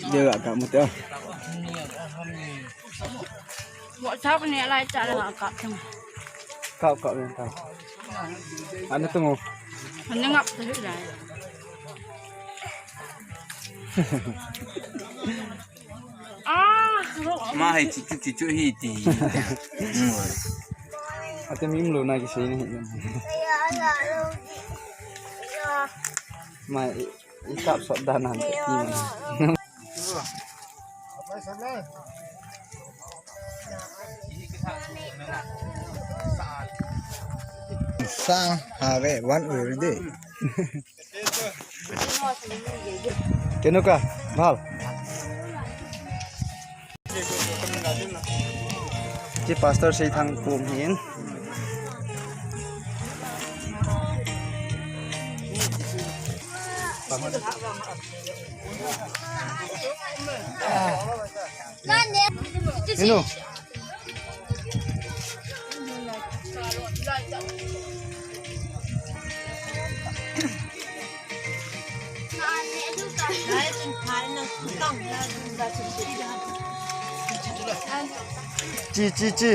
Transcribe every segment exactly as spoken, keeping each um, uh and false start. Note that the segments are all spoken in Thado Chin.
Dia ka mute. WhatsApp ni lai cha la ka. Kap, kap, kap. Ana tungu. Ana ngap tu lai. Ah, ma hai chichu chichu hi ti. Ate mi mlo na ki sei ni. Ma i kap sot dan han ti. Sang have one already. Kenuka, bhal. Ki pastor sei thang kum hin. Inu. Chi, chi, chi.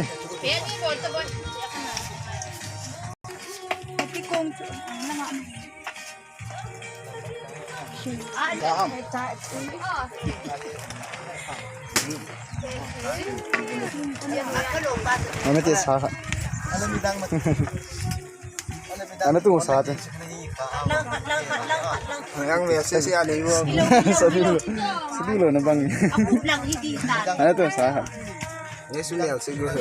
Mama ti sa. Ana tu sa te. Yang me se se ale wo. Sabi lo. Sabi lo na bang. Ana tu sa. Yesu ni al sigur.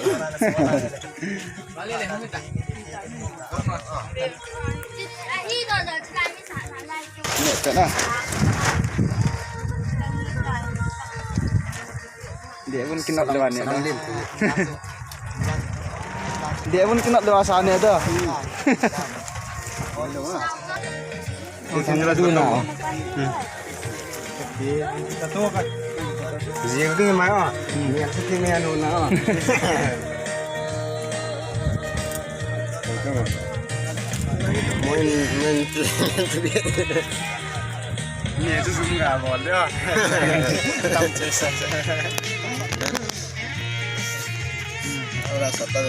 Ne, tena. Dia pun kinot lewa ne. Dia pun kinot lewa sa ne da. Ito na. Jing mai o. Ni a siti mai anu na o. Moi ni men. Ni tu sum ga bol de. Tam che sa. Ora sa ta.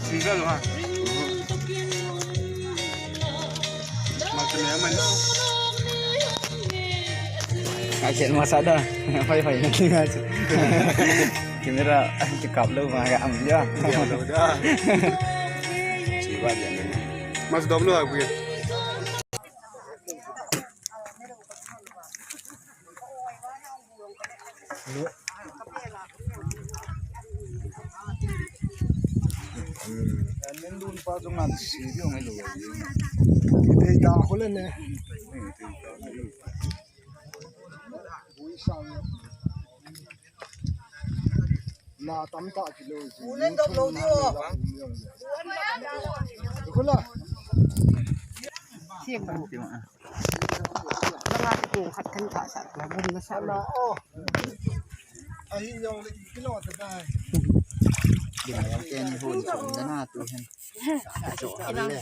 Single ha. Action masa da. Hoi hoi na kinga. Camera kikap lou ma ga am ja. Mas dom lou ha kuya. Nen dun pa jong an si diu ngai lo. Dei da khole ne. Na tam ta kilo. Nen dom lo diu. Khula. Siam ba. Langa te kong khat kan ka sa, la bun na sa. Ala, oh. Ahi jong le kilo ta dai. Dia yang ken hun chom da na tu hen. Cho ha le.